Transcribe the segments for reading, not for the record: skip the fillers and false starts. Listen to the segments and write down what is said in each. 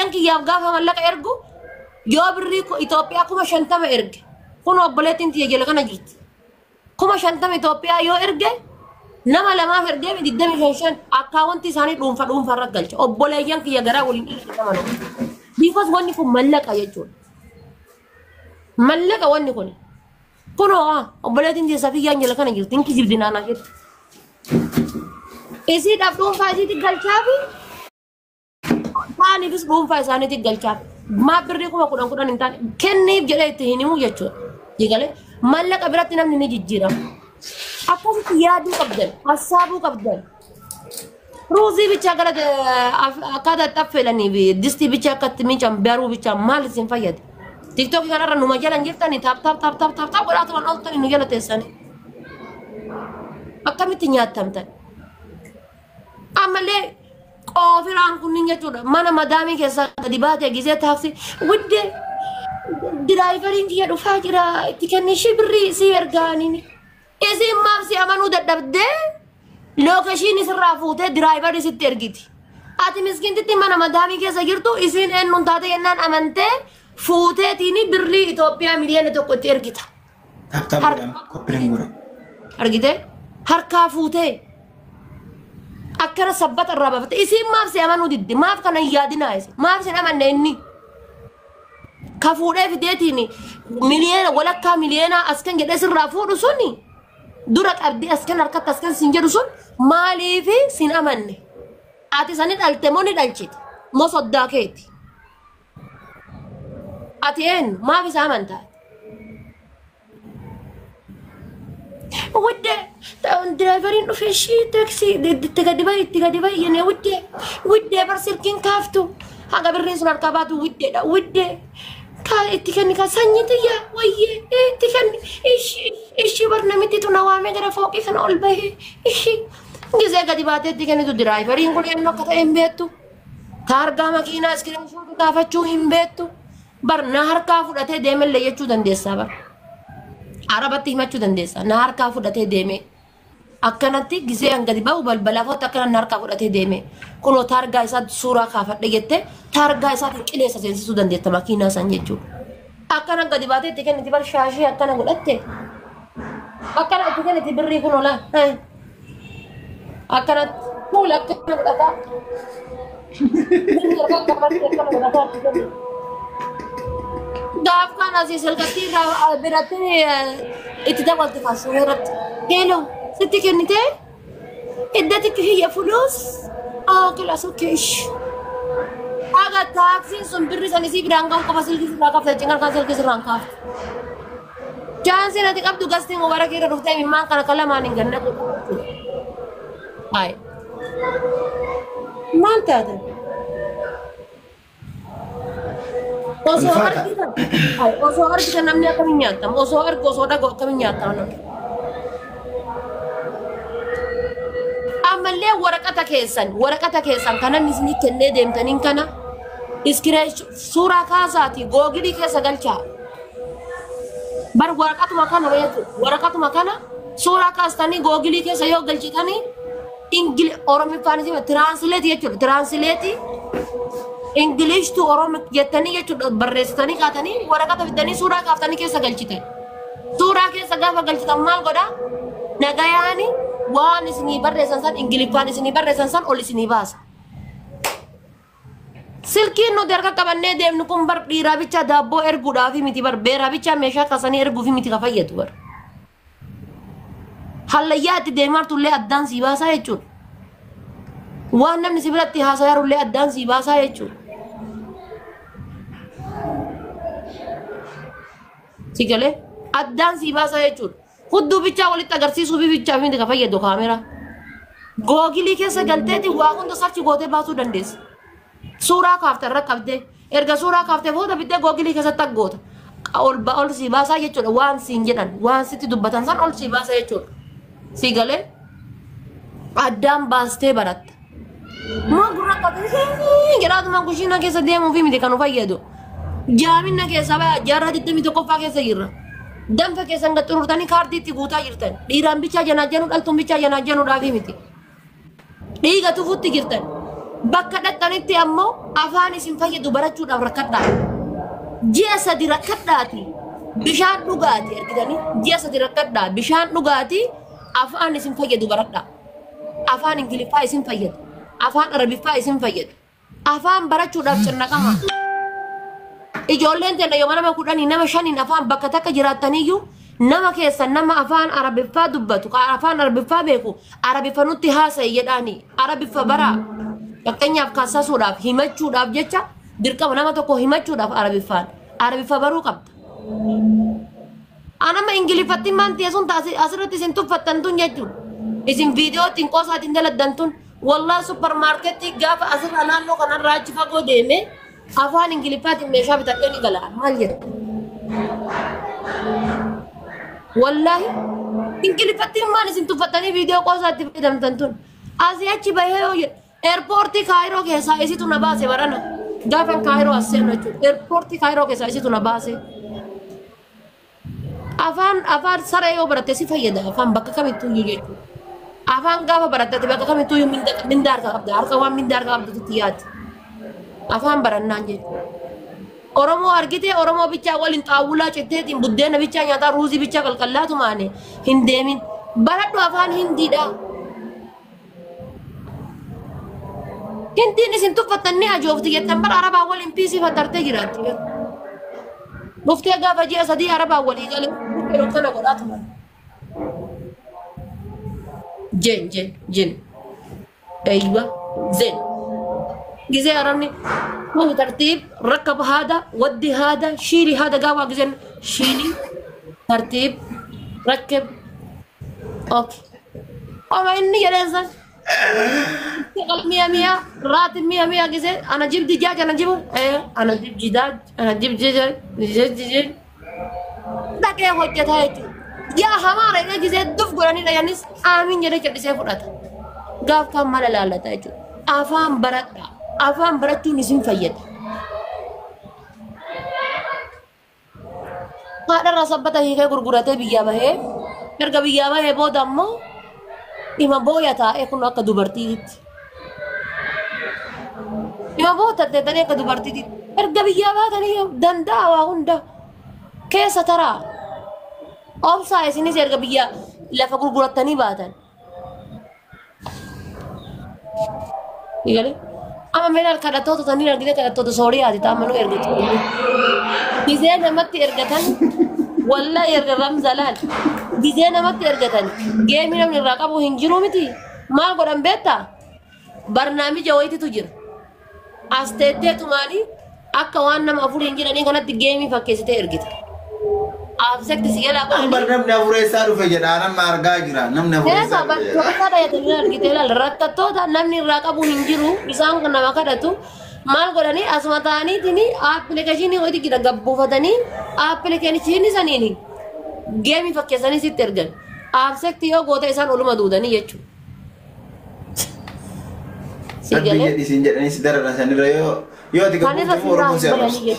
Obboleeyyan kiyyaaf gaafa mallaqa ergu yoo birrii Itoophiyaa 50,000 erge kun obboleettiin tiyya jala kana jirti. 50,000 Itoophiyaa yoo erge nama lamaaf ergee 25 akkaawwantii isaanii dhuunfa dhuunfa irra galcha. Obboleeyyan kiyya garaa waliin dhiyeeffataman. Because wanni kun mallaqa jechuudha. Mallaqa wanni kun. Kunoo obboleettiin tiyya Safiyyaan jala kana jirti. Inki jibdi naanaa jetti. Isiidhaaf dhuunfaa isiitti galchaafi taaniifis dhuunfaa isaaniitti galchaafi. Maa birrii 10,000 10 hin taane kenniif jedhee itti hin himu jechuudha. Jigalee mallaqa biratti namni ni jijjiirama. Akkasitti yaaduu qabdan, hassaabuu qabdan. Ruuzii bichaa gara akkaataa itti affeelanii fi distii bichaa akka itti miican baruu bichaa maal isin fayyada? Tiktookii kanarra numa jalan jirtanii taap taap taap taap taap taap godhaa turan ooltanii nu jala teessanii. Akkamitti nyaattamtan? Ammallee qoofiraan kunniin jechuudha. Mana madaamii keessaa gadi baatee gisee taaksii widdee diraayivariin kiyya dhufaa jira itti kenni ishii birrii si ergaaniin. Isiin maaf si amanuu dadhabdee lookeshiin isirraa fuutee diraayivarii sitti ergiti. Ati miskiintitti mana madaamii keessa jirtu isiin eenyuun taate jennaan amantee fuuteetiin birrii Itoophiyaa 1 miliyoona itti ergita. Tap tap godhaa qophiin godha. Argitee harkaa fuutee akkana sabbata irraa baafate isiin maaf si amanuu didde maaf kana hin yaadinaa isin maaf sin amanne inni ka fuudhee fideetiin 1.5 miliyoona as kan jedhee sirraa fuudhu suni dura qabdee as kan harkatti as kan sin jedhu sun maaliif sin amanne ati sani dhalte moo ni dhalchite moo soddaa keeti ati eenyu maaf isa amantaa? Wuddee diraayivariin dhufee ishii taaksii itti gadi bahi itti gadi bahi jennee wuddee wuddee bar silkiin kaaftu haga birriin sun harkaa baatu wuddeedha wuddee kaa itti kenni kaa sanyii tiyya wayyee itti kenni ishii ishii bar namitti tuna waamee gara fooqii kana ol bahee ishii gisee gadi baatee itti kennitu diraayivariin kun eenyu akka ta'e hin beektu taargaa makiinaa iskiriin kaafachuu hin beektu bar na harkaa fudhatee deemellee jechuu dandeessaa bar. Arabatti himachuu dandeessa. Na harkaa fudhatee deeme. Akkanatti gisee an gadi bahu balbalaafootti akkana na harkaa fudhatee deeme. Kunoo taargaa isaa suuraa kaafadhe jettee taargaa isaatiin qileessa seensisuu dandeetta makiinaa san jechuudha. Akkana gadi baatee itti kenniti bar shaashii akkana godhatte. Akkana itti kenniti birrii kunoo laa. Akkanatti fuula akkana godhataa. Birrii harkaa qabattee akkana godhataa itti kenniti. Gaaf kana asii silkatti irraa biratti itti dabalti kaasuu irratti. Hello, sitti kennitee iddatti hiyya fulus kilaas okay. Haga taaksiin sun birri san isii biraan gahu qofa silkii sirraa kaafte cinqan kan silkii sirraan kaafte. Chaansiin ati qabdu gastiin mubarak irra dhuftee imimmaan kana kan lamaan hin ganna. Hayi. Maal taate? Osoo Ulfaata. argitan, osoo argitan namni akkamiin nyaatama? Osoo argu osoo dhaga'u akkamiin nyaatama namni? Ammallee waraqata keessan kan namni isinii kennee deemtaniin kana iskiree suuraa kaasaati googilii keessa galchaa. Bar waraqatuma kana jechuudha. Waraqatuma kana suuraa kaastanii googilii keessa yoo galchitanii Ingili Oromiffaan isin translate jechuudha. Translate English to Oromic jettanii jechuudha barreessitanii kaatanii waraqata fidanii suuraa kaaftanii keessa galchitan. Suuraa keessa gaafa galchitan maal godhaa? Nagayaani waan isinii barreessan san Ingiliffaan isinii barreessan san ol isinii baasa. Silkiin nuti harka qabannee deemnu kun bar dhiiraa bichaa daabboo erguudhaafi miti bar beeraa bichaa meeshaa kaasanii erguufi miti ka fayyadu bar. Hallayyaa itti deemaartullee addaan sii baasaa jechuudha. Waan namni si biratti haasayaarullee addaan sii baasaa jechuudha. Si galee addaan sii baasaa jechuudha. Hudduu bichaa walitti agarsiisuu fi bichaa miti ka fayyadu kaameraa. Googilii keessa galteeti waa hunda search gootee baasuu dandeessa. Suuraa kaafte irra qabdee erga suuraa kaaftee booda biddee googilii keessatti aggoota. Ol ol sii baasaa jechuudha waan siin jedhan waan sitti dubbatan san ol sii baasaa jechuudha. Si galee addaan baastee baratta. Maa gurra qabdee jedhaatuma kushiina keessa deemuu fi miti kan nu fayyadu. Jaamina keessa baya jaarraa 21ffaa keessa jirra. Danfa keessan gad xururtanii kaardii itti guutaa jirtan. Dhiiraan bichaa janaa januu dhaltuun bichaa janaa januudhaafi miti. Dhiiga tufutti jirtan. Bakka dhaxxanitti ammoo afaan isin fayyadu barachuudhaaf rakkadhaa. Ji'a 3 rakkadhaati. Bishaan dhugaatii argitanii ji'a 3 rakkadhaa. Bishaan dhugaatii afaan isin fayyadu baradhaa. Afaan Ingiliffaa isin fayyadu. Afaan Arabiffaa isin fayyadu. Afaan barachuudhaaf cinnaqama. Ijoolleen teenya yoo nama 10 nama 5 afaan bakka takka jiraattaniyyuu nama keessa nama afaan Arabiffaa dubbatu afaan Arabiffaa beeku Arabiffa nutti haasa'e jedhaani Arabiffa baraa. Fakkeenyaaf kassasuudhaaf himachuudhaaf jecha dirqama nama tokko himachuudhaaf Arabiffaan Arabiffa baruu qabda. Anama Ingiliffatti maan ta'e sun asirratti isin tuffattan tun jechuudha. Isin viidiyoo ittiin qoosaatiin daladdan tun wallaa supparmaarkeetii gaafa asirra naannoo kanarraa achi fagoo deeme afaan Ingiliffaatiin meeshaa bitadhee ni gala. Maal jettu? Wallaahi Ingiliffatti maan isin tuffattanii viidiyoo qoosaatti fayyadamtan tun asii achi bahee yoo jedhu eerpoortii Kaayiroo keessaa isitu na baase barana. Gaafan Kaayiroo as seenu jechuudha. Eerpoortii Kaayiroo keessaa isitu na baase. Afaan afaan saree yoo baratte si fayyada afaan bakka kamittuu iyyuu jechuudha. Afaan gaafa baratte bakka kamittuu iyyuu minda harka qabda harka waan minda harka qabdutti yaaddi. Afaan barannaan jechuudha. Oromoo argitee Oromoo bichaa waliin xaawulaa citteetiin buddeena bichaa nyaataa ruuzii bichaa qalqallaatumaane hin deemin. Baradhu afaan Hindiidha. Hindiin isin tuffattan ni ajoofti jettan bara Arabaa waliin piisii fattartee jiraatti. Dhuftee gaafa ji'a 3 Arabaa walii galee yeroo kana godhaa turan. Jen jen jen. Eywa zen. Gisee Arabni هو ترتيب ركب هذا ودي هذا شيلي هذا قاوة جزن شيلي ترتيب ركب اوكي وما اني يا ليزن اشتغل 100 100 راتب 100 100 جزن انا اجيب دجاج انا اجيبه ايه انا اجيب جداج انا اجيب دجاج دجاج دجاج ذاك يا هوجتها يا حمار يا جزن دف قراني لا يانس امين يا رجل سيف قاف كم لا لا لا تاجو افهم بركه afaan barachuun isin fayyada. Haadharraa sabbata hiikee gurguratee biyyaa bahee erga biyyaa bahee booda ammoo dhima booya taa'ee kun akka dubartiitti. Dhima booya tatteetanii akka dubartiitti. Erga biyyaa baatanii danda'a waa hunda keessa taraa. Obsaa isinis erga biyyaa lafa gurgurattanii baatan. Egalee? Amma meeshaan kadhattoota sanii argite kadhattoota Sooriyaati ta'an manuu ergatu. Gisee namatti ergatan wallaahi erga ramzalaal gisee namatti ergatan geemii namni irraa qabu hin jiru miti maal godhan beektaa barnaamija wayititu jira. As teetteetu maali akka waan nama 4 hin jiranii kanatti geemii fakkeessitee ergite. Absekti si jalaa godhan. Bar namni 4 eessaa dhufe jedha nama argaa jira namni 4 eessaa dhufe. Bakka jedhanii argite ilaal rakkattoota namni irraa qabu hin jiru isaan kun nama kadhatu maal godhanii asuma ta'aniitiin aappilikeeshinii wayitii jira gabbuufatanii aappilikeeshinii saniin geemii fakkeessanii sitti ergan. Absekti yoo goota isaan oluma duudanii jechuudha. Sabbi jedhi jedhanii si dararan sanirra yoo ati gabbuufte Oromoon si arrabsa.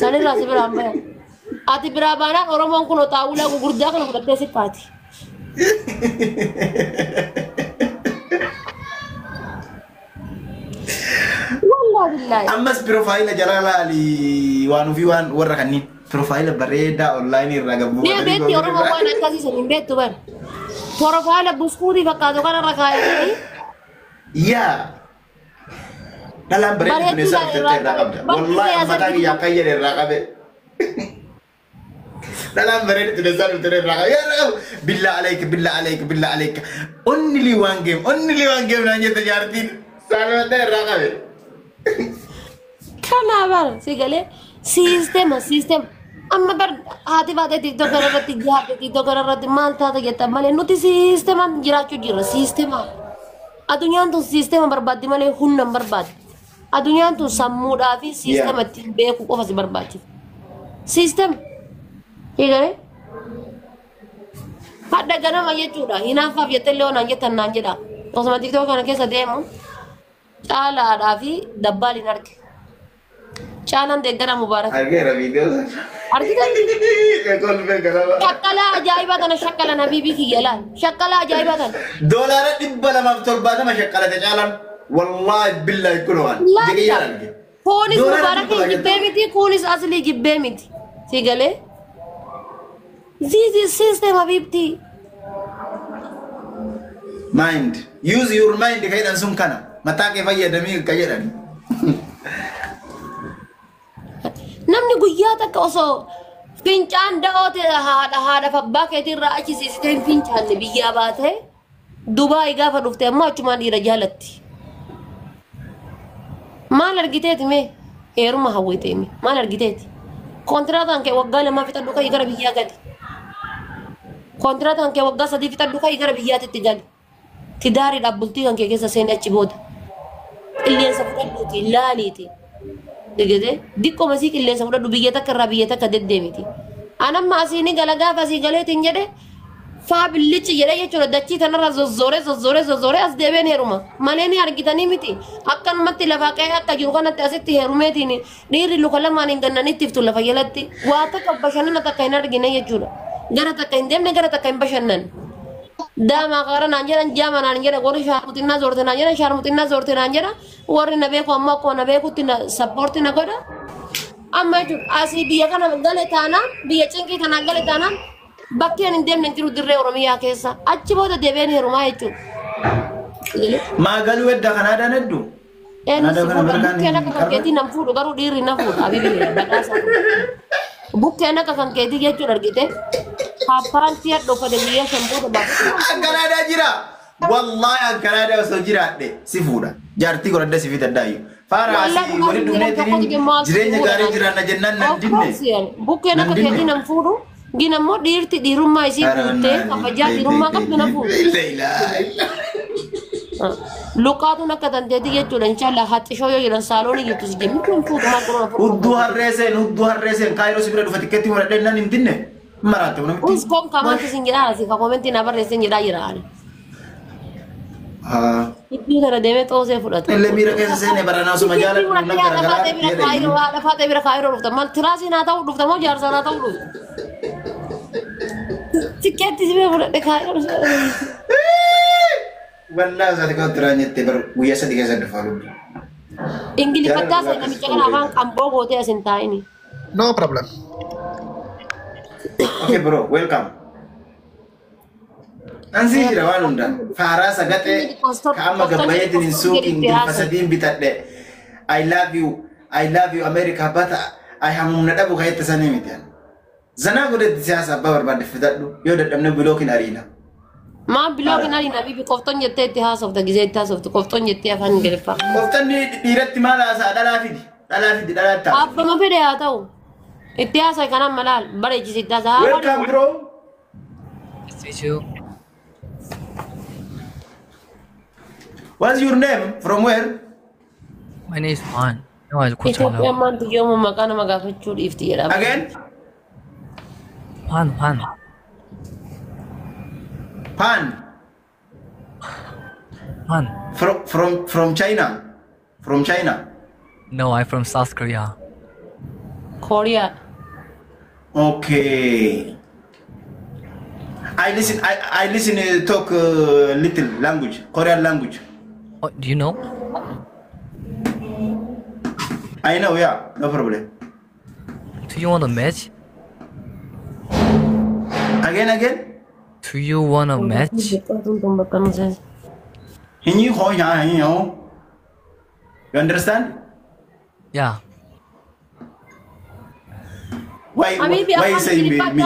Sanirraa si biraan bayan. Ati biraa baanaan Oromoon kun xaawulaa gurguddaa kana fudhattee si faati. Wallaahi billaahi. Ammas piroofaayila jalaa laali waan ofii waan warra kanneen piroofaayila bareedaa onlaayinii irraa gabbuufatanii. Ni beekti Oromoo waan akkasii sun hin beektu bara. Piroofaayila buskuutii fakkaatu kanarra kaayatanii. Yaa. Dhalaan bareedu bineensa dhuftee irraa qabda. Wallaahi mataa kiyya akka jedhe irraa qabe. Dhalaan bareedu bineensa dhuftee irraa qabe. Yaa qabu. Billaa aleeka billaa aleeka billaa aleeka. Only one game only one game naan jette jaartiin saalfattee irraa qabe. Kanaa bara si galee siisteema siisteema. Amma bar haati baatee tiktoo kanarratti jaarte tiktoo kanarratti maal taata jettan malee nuti siisteemaan jiraachuu jirra siisteema. Addunyaan tun siisteema barbaaddi malee humna hin barbaaddi. Addunyaan tun sammuudhaa fi siisteema ittiin beekuu qofa si barbaachisa. Siisteema. Eegalee? Hadda ganama jechuudha. Hinaaffaaf jettee illee naan jettan naan jedha. Osuma tiktoo kana keessa deemu caalaadhaa fi dabbaal hin arge. Caalaan deeggara Mubaarak. Argeera viidiyoo sana. Argitanii? Kolfee ganama. Shakkalaa ajaa'ibaa kana shakkalan habiibii kiyya laal. Shakkalaa ajaa'ibaa kana. $270 shakkalate caalaan. Wallaahi billaahi kun waan. Ija kiyyaan arge. Kunis Doolaara Mubaarakiin 100 jibbee miti, kunis Aslii jibbee miti. Si galee? This is system, habibti. Mind. Use your mind ka jedhan sun kana. Mataa kee fayyadamii ka jedhan. Namni guyyaa takka osoo fincaan da'oo ta'e haadha abbaa keetii irraa achi siisitee hin fincaanne biyyaa baatee Dubaay gaafa dhufte ammoo achumaan dhiira jaalatti. Maal argiteeti mee? Heeruma hawwite mee? Maal argiteeti? Koontiraataan kee waggaa 2 fixadhu, ka'ii gara biyyaa gali. Koontiraataan kee waggaa 3 fixadhu, ka'ii gara biyyaatitti gali. Tidaariidhaaf bultii kan kee keessa seeni achi booda. Qilleensa fudhadhuuti laaliiti. Digete diqqoo masii qilleensa fudhadhu, biyya takka irraa biyya takka deddeemiti. Anamma asii ni gala, gaafa asii galeetiin jedhe faa billichi jedhe jechuudha, dachii tanarra zozzoree zozzoree zozzoree as deebeen heeruma. Malee ni argitanii miti. Akkanumatti lafaa qe'ee akka jiru kanatti asitti heerumeetiin dhiirri luka lamaan hin gannanitti iftu lafa jalatti. Waa takka bashannana takka hin argine jechuudha. Gara takka hin deemne, gara takka hin bashannan. Daamaa kaara naan jedhan, jaama naan jedhan, warri shaarmuxinnaa zoorte naan jedhan, shaarmuxinnaa zoorte naan jedhan, warri na beeku ammoo akkuma na beekutti na support na godha. Amma jechuudha asii biyya kana gale taanaan, biyya cinqii tanaan gale taanaan, bakkeen hin deemne hin jiru dirree Oromiyaa keessa. Achi booda deebi'een heerumaa jechuudha. Maagaluu edda Kanaadaan hedduu. Eenyu si Kanaadaa kana fuudha? Ameerikaan Bukkeen hin akka kan keetii nan fuudhu, garuu dhiirri na fuudha. Abibi badhaasa. Bukkeen akka kan keetii jechuudha argite. Paappaantii hadhoofate guyyaa 5 booda baafate. An Kanaadaa jira. Wallaahi an Kanaadaa osoo jiraadhe si fuudha. Jaartii godhadhe si fidadhaayyuu. Faara Wallaahi asii walitti dhugaa tokkotu dhufneetiin maal si jireenya fuudha gaarii naan. jiraanna jennaan nan Of dinne. course bukkeen Nan akka dinne. keetii nan fuudhu. Gin ammoo dhiirti dhiirummaa isii guuttee kabajaa dhiirummaa qabdu na fuudhu. Luqaatuun akka tanteeti jechuudha, inshallah haxishoo yoo jedhan saaloonii jirtu si jemmi kun fuutu maal godhuna fuudhu. Hudduu harree seen, hudduu harree seen, Kaayiroo si bira dhufa tikkeetti fudhadhee nan hin dinne. Maraatte namitti. Us koon kamanti sin jedhaa asi ka komentii na barreessin jedhaa jira ani. Iddoo kana deemee xoosee fudhata. Illee miira keessa seene baranaa osuma Tikkeettii jaaladhu fudhattee na haadha garaagaraa faatee bira Kaayiroo, haadha faatee bira Kaayiroo dhufta. Maal tiraasii naa ta'uu dhufta moo jaarsa naa ta'uu dhufta? Tikkeettii si bira fudhadhe Kaayiroo dhufta. Wallaahi osoo ati kootti jettee bar guyyaa 3 keessa dhufa lubbu. Ingiliffattaa sana namicha kana afaan qamboo gootee as hin taa'ini. No problem. Okay bro, welcome. Ansii jira waan hundaan. Faaraa sagaxee ka amma gabbayeetiin hin suuqiin gilfa sadiin bitadhe. I love you, I love you America, but I hamumna dhabu ka jette sanii miti. Zanaa godhetti siyaasa abbaa barbaadde fitadhu yoo dadhabne bilookin ariina. Maa bilookin ariina bibi qoftoon jettee itti haasofta, gizee itti haasoftu qoftoon jettee afaan Ingiliffaa. Qoftanni dhiiratti maal haasa'a? Dhalaa fidi. Dhalaa fidi, dhalaa ta'a. Abbama fedhe haa ta'u. Itti haasa'e kanaan malaal bareechisi itti haasa'a. Welcome, bro. Nice to meet you. What's your name? From where? My name is Juan. No, I Itoophiyaan maantu yooma maqaa nama gaafachuu dhiifti jedhama. Again? Juan, Juan. Pan. Juan. From China. From China. No, I'm from South Korea. Kooriyaa. Okay. I listen. I listen. Talk little language. Korean language. Oh, do you know? I know. Yeah. No problem. Do you want a match? Again. Again. Do you want a match? You understand? Yeah. Why? Habibi Why you afaan say me? Ingiliffaa Me?